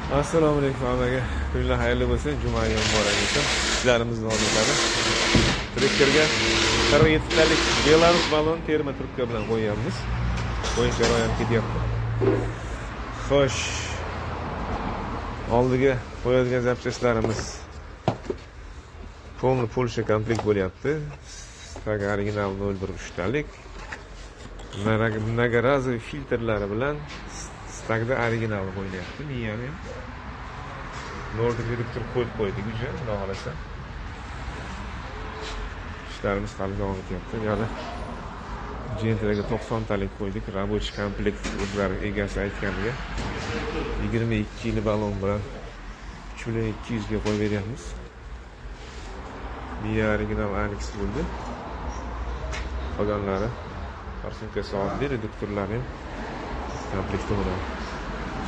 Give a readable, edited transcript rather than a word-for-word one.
Assalomu alaykum hammaga. Kunlar xayrli bo'lsin, juma muborak bo'lsin. Ishlarimiz davom etadi. Traktorga 47 talik Belarus balon termo trubka bilan qo'yyapmiz. Qo'yish jarayoni ketyapti. Xo'sh. Oldiga qo'yadigan запчасть larimiz полный Polsha komplekt bo'lyapti. Stag original 01 uchtalik. Многоразовый filtrlari bilan Stagda original qo'yilyapti. Miyani ham. Nordic reduktor qo'yib qo'ydik уже, xudo xohlasa. Ishlarimiz hali davom etyapti. Yana Gentraga 90 talik qo'ydik. Рабочий komplekt o'zlari egasi aytganiga. 22 yil balon bilan 3 million 200 ga qo'yib beryapmiz. Miya original Alex bo'ldi. Qolganlari форсунка si oddiy, reduktorlari ham komplekti bo'ladi.